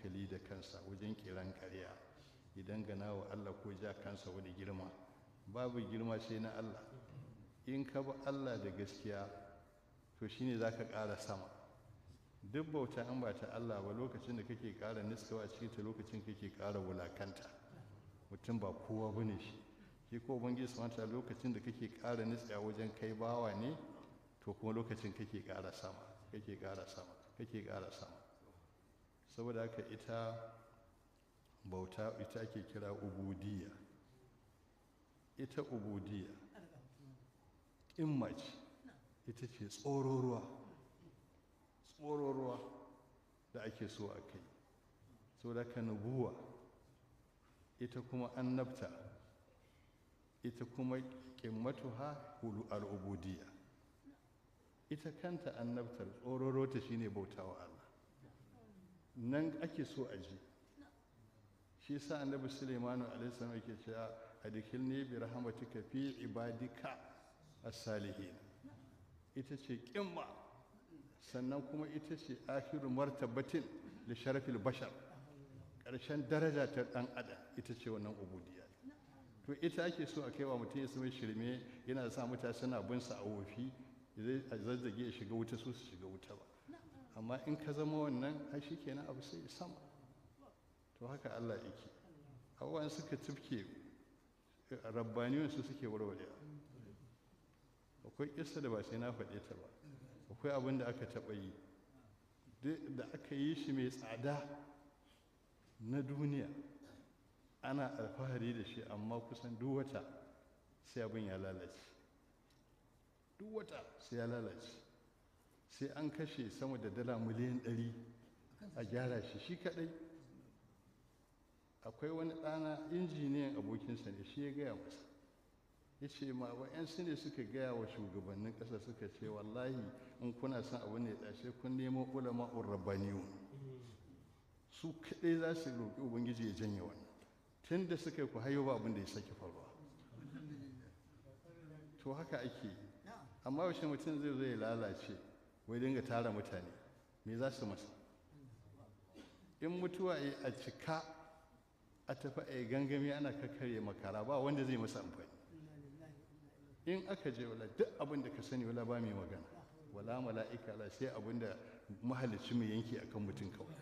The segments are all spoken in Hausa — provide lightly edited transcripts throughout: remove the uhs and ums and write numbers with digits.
hankali da kansa wajen kiran ƙarya idan gana wa Allah ko ja kansa wani girma. Babu girma sai na Allah. In ka bi Allah da gaskiya to shine zaka ƙara sama. Duk bauta an ba ta Allah ba, lokacin da kake ƙara niskawa a cikin ta, lokacin kake ƙara wulakanta. Mutum ba kowa bane shi. Shi ko Ubangiji subhanahu wa ta'ala lokacin da kake ƙara nitsawa wajen kai bawa ne, to kuma lokacin kake ƙara sama, kake ƙara sama, kake ƙara sama. Saboda haka ita bauta ita ake kira ubudiyya. Ita ubudiyya ƙimma ce, ita ce tsororuwa, tsororuwa da ake so a kai. Saboda haka nubuwa ita kuma annabta, ita kuma ƙimmatuha al'ubudiyya. Ita kanta annabtar tsororota shine bautawa Allah. Nan ake so a ji. Shi sa Annabi Sulaimanu alaihi salam yake cewa adkhilni bi rahmatika fi ibadika as-salihin. Ita ce ƙimma, sannan kuma ita ce akhiru martabatin li sharafil bashar. Ƙarshen daraja ta ɗan adam ita ce wannan ubudiyya. To ita ake so a kai wa mutum ya sami shirme, yana sa mutane suna bin sa a wofi, a zazzage ya shiga wuta, su su shiga wuta ba. Amma in ka zama wannan, ai shikenan abu sai sama. To haka Allah yake. Abubuwan suka tufke rabbaniyun su suke warware. Akwai kissa da ba sai na faɗe ta ba. Akwai abin da aka taɓa yi, da aka yi shi mai tsada na duniya, ana alfahari da shi, amma kusan duk wata sai abin ya lalace. Duk wata sai ya lalace. Sai an kashe sama da dala miliyan 100 a gyara shi shi kaɗai. Akwai wani ɗana injiniyan abokinsa ne, shi ya gaya masa. Ya ce ma wa'yansu ne suka gaya wa shugabannin ƙasa, suka ce wallahi in kuna son abu ne tsashe kun nemo ulama'ur rabbaniyun. Su kaɗai za su roƙi Ubangiji ya janye wannan. Tun da suka yi ku hayo ba abin da ya sake faruwa. To haka ake yi. Amma yaushe mutum zai zo ya lalace wai dinga tara mutane, me za su masa? In mutuwa a cika a tafi a yi gangami ana kakkarye makara, ba wanda zai masa amfani. In aka je wala duk abin da ka sani wala ba mai magana, wala mala'ika la, sai abin da mahalicci mai yanki akan mutum kawai.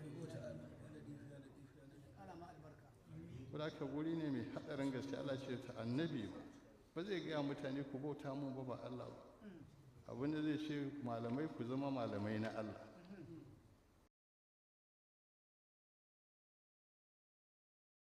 Wala ka guri ne mai haɗarin gaske. Allah ce ta annabi ba zai gaya mutane ku bauta mun ba, ba Allah ba. Abin da zai ce malamai ku zama malamai na Allah.